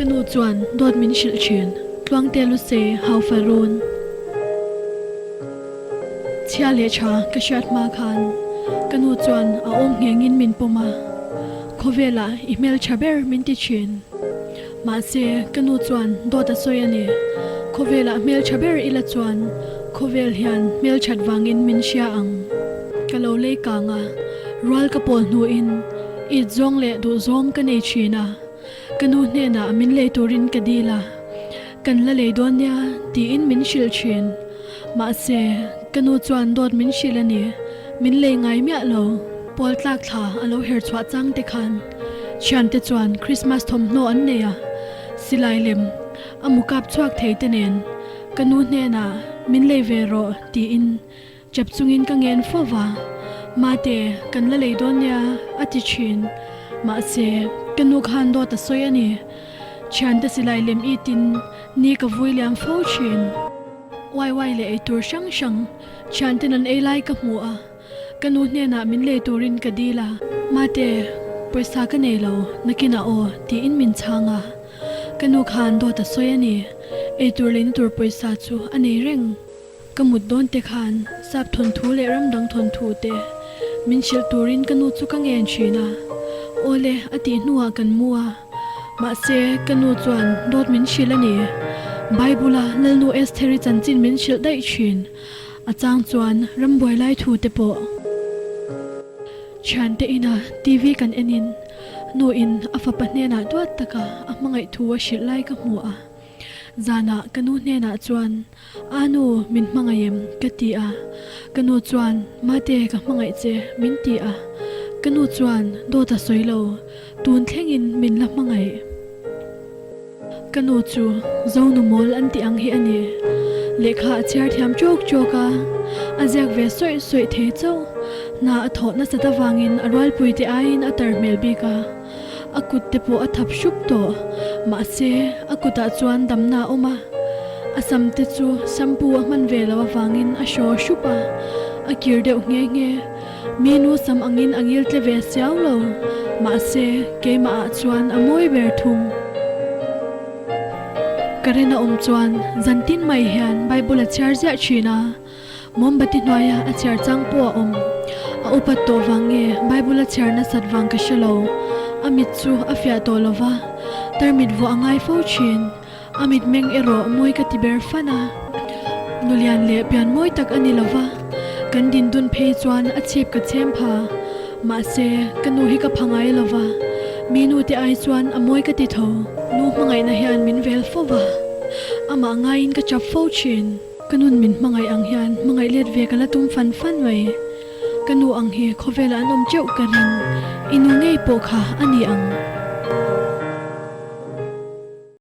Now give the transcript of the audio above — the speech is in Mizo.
Ka nu chuan dawt min hrilh thin, Tluangte Lusei haufa run. Chhia leh tha ka hriat hma khan ka nu chuan a awm nghengin min pawm a, Khawvelah i hmeltha ber min ti thin. Mahse, ka nu chuan dawt a sawi a ni. Khawvelah hmeltha ber ila chuan khawvel hian hmelthat vangin min hria ang. Ka lo lei kang a, rual ka pawl hnuin it zawng leh duh zawng ka nei thin a. Ka nu hnenah min lei turin ka dil a, kan la lei dawn nia tiin min hrilh thin. Mahse, ka nu chuan dawt min hrilh a ni, min lei ngai miah lo. Pawl tlak thla a lo her chhuah chang te khan thiante chuan Christmas thawmhnaw an nei a, silai lem a mu kap chhuak thei te nen ka nu hnenah min lei ve rawh tiin Chap chungin ka ngen fo va, Mate, kan la lei dawn nia, a ti thin. Mahse, ka nu khan dawt a sawi a ni. Thiante silai lem itin ni ka vui liam fo thin. Uai uai leh eitur hrang hrang thianten an ei lai ka hmu a, ka nu hnenah min lei turin ka dil a. Mate, pawisa ka nei lo, nakinah aw, tiin min chhang a. Ka nu khan dawt a sawi a ni. Eitur leina tur pawisa chu a nei reng. Ka mut dawn te khan sap thawnthu leh ram dang thawnthu te min hrilh turin ka nu chu ka ngen thin a, awle a tih hnuah kan mu a, mahse ka nu chuan dawt min hrilh a ni. Bible a Lalnu Estheri chanchin min hrilh daih thin, a chang chuan rambuai lai thu te pawh. Thiante ina TV kan enin nu in a fapa hnenah duat taka a hmangaih thu a hrilh lai ka hmu a. Zanah ka nu hnenah chuan, A nu, min hmangaih em? ka ti a. Ka nu chuan, Mate, ka hmangaih che, min ti a. Ka nu chuan, Dawt a sawi lo, tun thlengin min la hmangaih. Ka nu chu Zonu mawl an tih ang hi a ni. Lehkha a chhiar thiam chawk chawk a, a ziak ve sawih sawih thei chauh. Hna a thawh nasat avangin a rualpuite aiin a tar hmel bik a. A kut te pawh a thap hrup tawh. Mahse, a kutah chuan damna a awm a. A sam te chu shampoo a hman ve loh avangin a hraw hrup a, a kir deuh nghe nghe. Mi nu sam angin a ngil tle ve siau lo. Mahse, keimah ah chuan a mawi ber thung. Karen a awm chuan zantin mai hian Bible a chhiar ziah thin a. Mombati hnuaia a chhiar chang pawh a awm. A upat tawh vang nge Bible a chhiar nasat vang ka hre lo. A mit chu a fiah tawh lo va, tarmit vuah a ngai fo thin. A mitmeng erawh mawi ka ti ber fan a. Nulian leh pian mawi tak a ni lo va, kan din dun phei chuan a chhip ka chhem pha. Mahse, ka nu hi ka pha ngai lo va, mi nu te ai chuan a mawi ka ti tho. Nu hmangaihna hian min vel fo va, amah ngaiin ka chap fo thin. Ka nun min hmangaih ang hian hmangaih let ve ka la tum fan fan mai. Ka nu ang hi khawvelah an awm teuh ka ring, i nu ngei pawh kha a ni ang.